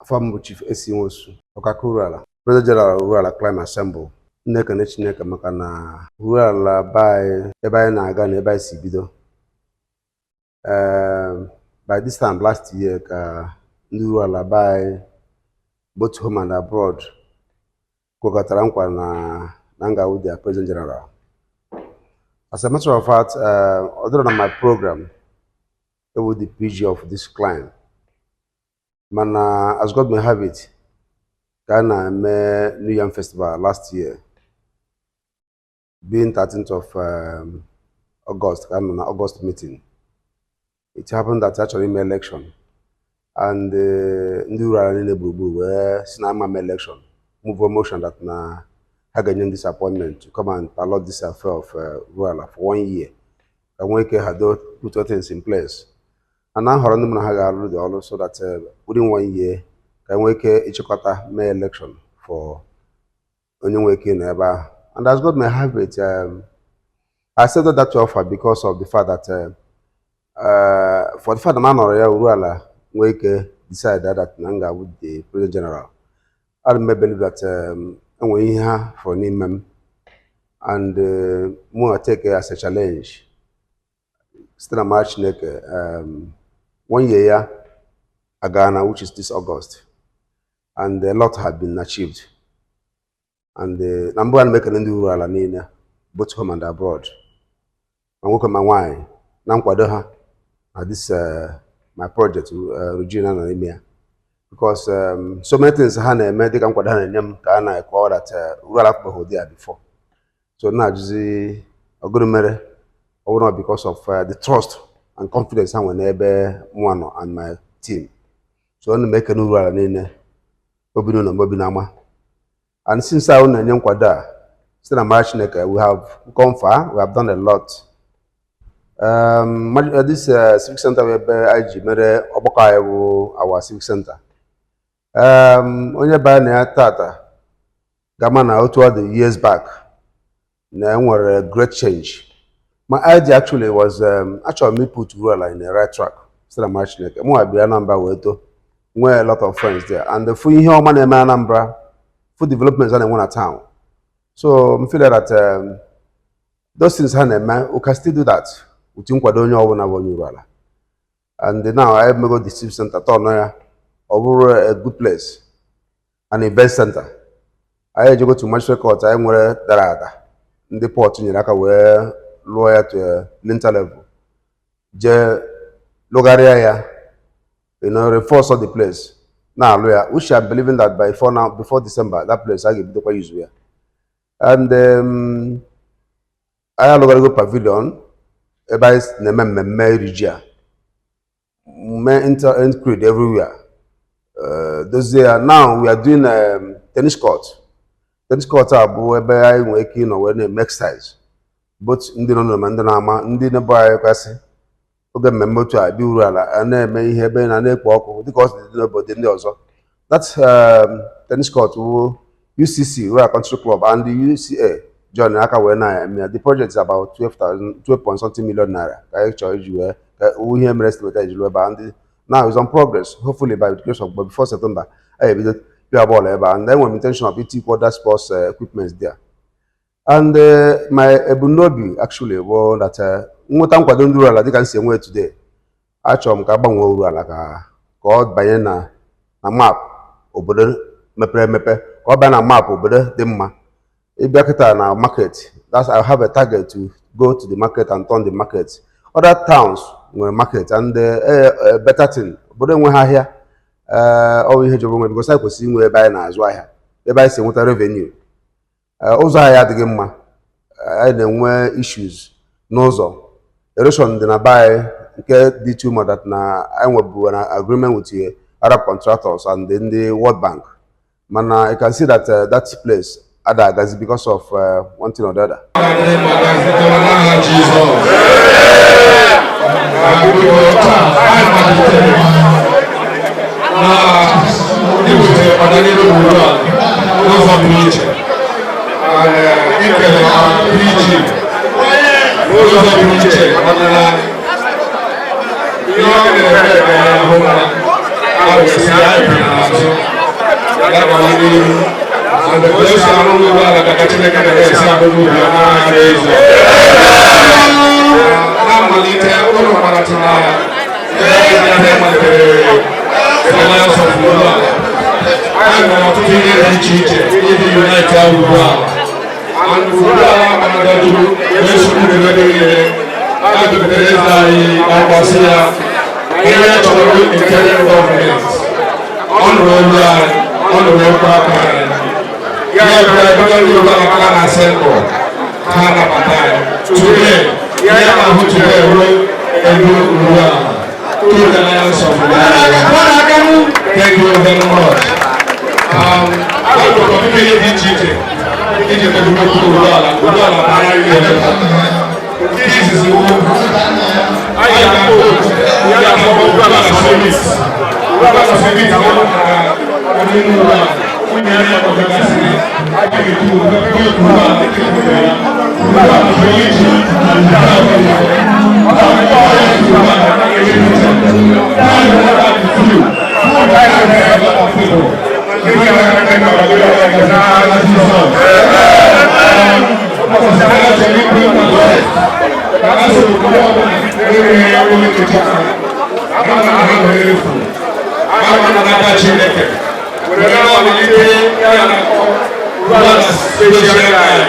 Afa m bụ Chief A.C. Nwosu, Ọkaka Uruala, President General Uruala Clan Assemble. Na-ekene Chineke maka na Uruala be anyị, ebe anyị na-aga na ebe anyị si bido. By this time last year ka ndị Uruala be anyị, both home and abroad, kwekọtara nkwa na m ga-awụ their President General. As a matter of fact, ọ dịrọ na my program ịwụ the PG of this clan. Mana as God may have it, ka a na-eme New Yam Festival last year, being 13th of August, ka a nọ na August meeting. It happened that a chọrọ ime election and ndị Uruala niile gburugburu wee si na ama m election, move a motion that na ha ga-enye m this appointment to come and pilot this affair of Uruala for one year, ka nwee ike hado, put all things in place and na nhọrọ ndị mụ na ha ga-arụ dị ọrụ, so that within one year ka nwee ike ịchịkọta mee election for onye nwee ike ịnọ ebe ahụ. And as God may have it, I accepted that offer because of the fact that for the fact na m anọrọ ya, Uruala nwee ike decide that na m ga-abụ the President General. I believe that enwere ihe ha fọrọ n'ime m and mụ take it as a challenge. Site na mara Chineke, one year ya agana, which is this August, and a lot have been achieved. And na mbụ, ana m ekele ndị Uruala niile, both home and abroad, ma nwoke ma nwaanyị, na nkwado ha na this my project, Regina nọ n'ime ya, because so many things ha na-eme dịka nkwado ha na-enye m ka a na-ekọ that Uruala afụbeghị ụdị ya before. So na-ajụzi ọgụrụ mere ọ bụrụ na because of the trust and confidence ha nwere n'ebe mụnwa nọ and my team. So ana m ekene Uruala niile, obi n'ụlọ ma obi n'ama. And since ahụ na-enye nkwado a, site na mara Chineke, we have come far, we have done a lot. This civic center bụ ebe anyị ji mere ọgbakọ anyị, bụ our civic center. Onye banye na ya tata gama na otu ọ dị years back na enwere great change. My idea actually was achọrọ m put Uruala in the right track. Site na mara Chineke, mụ bịara Anambra wee too, nwee a lot of friends there and fụ ihe ọma na-eme Anambra, fụ developments a na-enwe na town. So m feel that those things ha na-eme, we can still do that with nkwado onye ọbụla bụ onye Uruala. And now I emego the civic center, turn ya ọ bụrụ a good place, an event center. Anyị ejego to magistrate court anyị nwere dara ada, ndị port nyere aka wee lụọ ya to a lintel level, jee lụgharịa ya, reinforce all the place, na-alụ ya, which I'm believing that by before now, before December, that place a ga-ebidokwa use ya. And anyị alụgharịgo pavilion ebe anyị na-eme mmemme iri ji a, mee inter creed everywhere, dozie ya. Now we are doing tennis court. Tennis court a bụ ebe anyị nwere ike ịnọ wee na-eme exercise, both ndị nọ n'ụlọ ma ndị na-ama ndị na-ebe anyị kwasị oge mmemme otu a bịa Uruala a na-eme ihe ebe na na-ekpo ọkụ dịka ọ si dị n'obodo ndị ọzọ. That tennis court wụ UCC, Rural Country Club, and the UCA join aka wee na-eme ya. The project is about 12,000, 12 point something million naira ka anyị chọrọ iji wee ka wụ ihe mere estimate iji rụọ ebe a. And now it's on progress. Hopefully, by the grace of God, before September, anyị ebido pịa bọọlụ ebe a. And enwere m intention of itikwu other sports equipment there. And my ebumnobi actually bụ that nweta nkwado ndị Uruala dịka m si enwe today, achọrọ m ka a gbanwee Uruala ka ọ banye na map obodo mepere emepe, ka ọ banye na map obodo dị mma. Ịbịa kịta na market, that's I have a target to go to the market and turn the market. Other towns nwere market and better thing, obodo enweghị ahịa, ọ bụ ihe jọrọ onwe, because anyị kwesịrị inwe ebe anyị na-azụ ahịa, ebe anyị si enweta revenue. Ụzọ anyị adịghị mma, anyị na-enwe issues n'ụzọ, erosion dị na be anyị nke dị too much that na anyị nwebu na agreement with the Arab contractors and ndị World Bank, mana you can see that that place ada agazi because of one thing or the other. Ga-adịrị mma gazitere n'aha Jizọs. Biko, taa anyị malitere na iweta ọganihu n'obodo a n'ụzọ pụrụ iche. Ikele ha PG n'ụzọ pụrụ iche maka na ihe ọ na-eme eme ahụ na Arụsị ya bi n'azụ ya gawa n'ihu. And the place arụ n'ụlọ ala ka Chineke na-esi arụ n'ubi ya n'aha Jizọs. Na mmalite, ụlọ maratụ na ebe malitere Alliance of Urualla. Anyị nwere ọtụtụ ihe dị iche iche iji unite Urualla. And Urualla amadajuru wee soro ebe niile. A duputere eze anyị na-agbasị ya ihe chọrọ interim gọọmenti. Ọ nụrụ olu anyị, ọ nụrụ okwu aka anyị. Ya bịara bido ndị Urualla ka na assemble ka anabata anyị. Today, ihe na-ahụ today ruo elu Urualla through the Alliance of Urualla. Thank you very much. Anyị nwere ọtụtụ ihe dị iche iche iji mebiri okwu Urualla. Urualla bara ihe ebe. Nke izizi wu anyị ga-akpọ otu ya na-akpọ Urualla Summit. Urualla Summit na-ewepụtara onye Urualla nwunye ya kpọgasịrị a ga-ekwu Urualla dịka ya Urualla bụ iji Urualla Chineke were na-amalite ya na-akpọ Urualla Special Guide.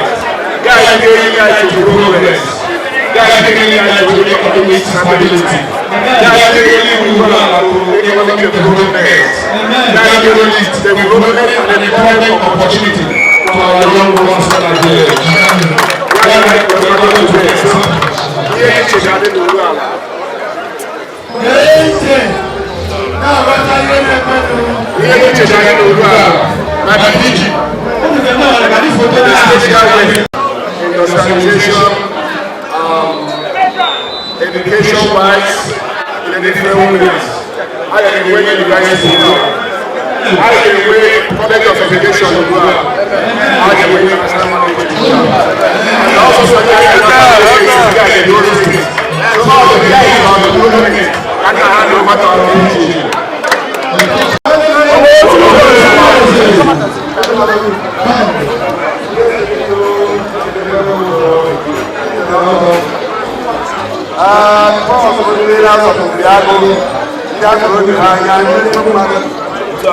Guide ga-enye to progress. Guide ga-enye to economic stability. Guide ga-enye Urualla to economic development. Guide ga-enye development and employment opportunity to our young ones in our village. Guide ga-enye to Ihe iche ga-adị n'Urualla. Ihe iche ga-adị n'Urualla maka iji the state government, industrialization, education wise, in a different ways. A ga-enwe university ugbu a. A ga-enwe college of education ugbu a. A ga-enwe international management ugbu a. And also those things. So all the guys on the government, I can hand over to our DG. Ndị agụrụ oge ha anya ndị mmadụ. So,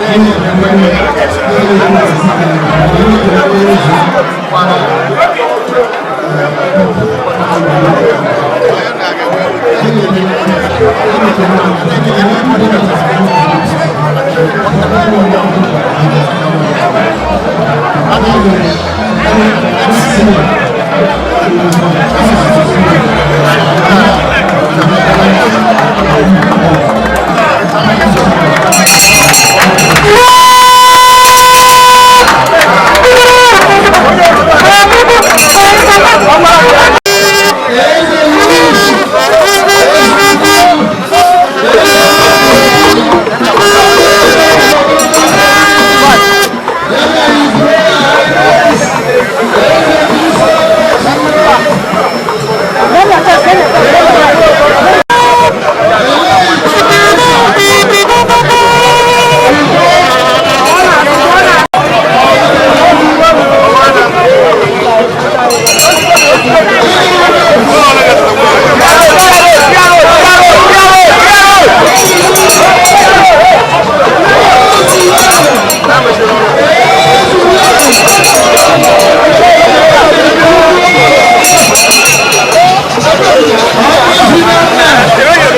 Thank you very much. Please.